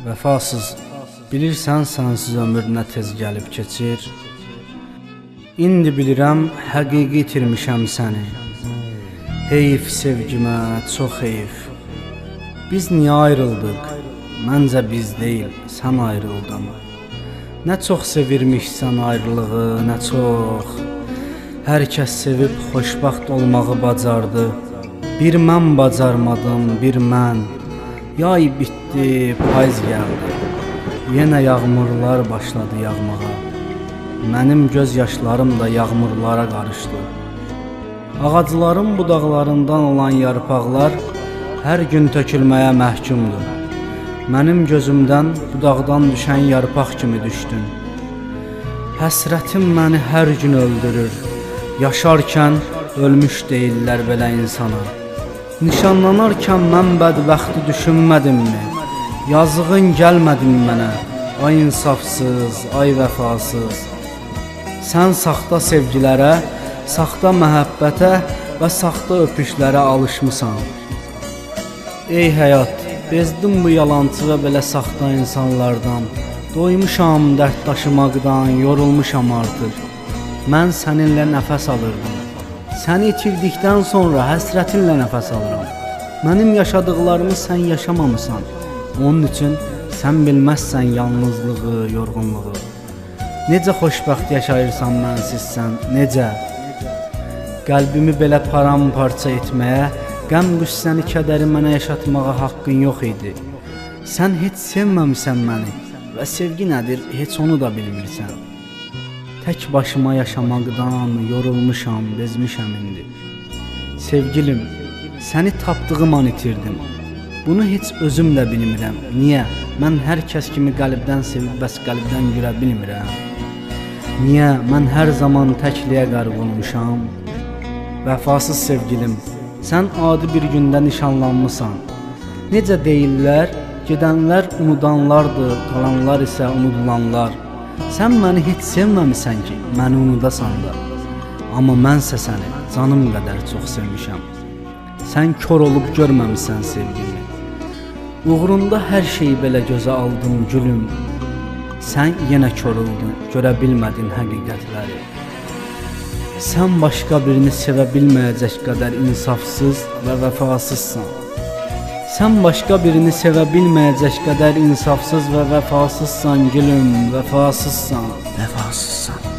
Vəfasız, bilirsən sənsiz ömür nə tez gəlib keçir. İndi bilirəm, həqiqi itirmişəm səni. Heyf sevgimə, çox heyf. Biz niyə ayrıldıq? Məncə biz deyil, sən ayrıldın. Nə çox sevirmişsən ayrılığı, nə çox. Hər kəs sevib xoşbəxt olmağı bacardı. Bir mən bacarmadım, bir mən. Yay bitdi, payız gəldi. Yenə yağmurlar başladı yağmağa. Mənim göz yaşlarım da yağmurlara qarışdı. Ağacların budaqlarından olan yarpaqlar hər gün tökülməyə məhkumdur. Mənim gözümdən budaqdan düşən yarpaq kimi düşdün. Həsrətim məni hər gün öldürür. Yaşarkən ölmüş deyirlər belə insana. Nişanlanarkən mən bədbəxti düşünmədimmi? Yazığın gəlmədin mənə, ay insafsız, ay vəfasız. Sən saxta sevgilərə, saxta məhəbbətə və saxta öpüşlərə alışmısan. Ey həyat, bezdim bu yalançı və belə saxta insanlardan. Doymuşam dərd daşımaqdan, yorulmuşam artıq. Mən səninlə nəfəs alırdım. Səni itirdikdən sonra həsrətinlə nəfəs alıram. Mənim yaşadıqlarımı sən yaşamamısan. Onun üçün sən bilməzsən yalnızlığı, yorğunluğu. Necə xoşbəxt yaşayırsan mənsizsən, necə? Qəlbimi belə paramparça etməyə, qəm-qüssəni, kədəri mənə yaşatmağa haqqın yox idi. Sən heç sevməmisən məni və sevgi nədir, heç onu da bilmirsən. Tək başıma yaşamaqdan yorulmuşam, bezmişəm indi. Sevgilim, səni tapdığım an itirdim. Bunu heç özüm də bilmirəm. Niyə? Mən hər kəs kimi qəlbdən sevib, bəs qəlbdən gülə bilmirəm. Niyə? Mən hər zaman təkliyə qərq olmuşam. Vəfasız sevgilim, sən adi bir gündə nişanlanmısan. Necə deyirlər, gedənlər unudanlardır, qalanlar isə unudulanlar. Sən məni heç sevməmisən ki, məni unudasan da. Amma mənsə səni canım qədər çox sevmişəm. Sən kor olub görməmisən sevgimi. Uğrunda hər şeyi belə gözə aldım gülüm. Sən yenə kor oldun, görə bilmədin həqiqətləri. Sən başqa birini sevə bilməyəcək qədər insafsız və vəfasızsan. Sən başqa birini sevə bilməyəcək qədər insafsız və vəfasızsan gülüm, vəfasızsan. Vəfasızsan.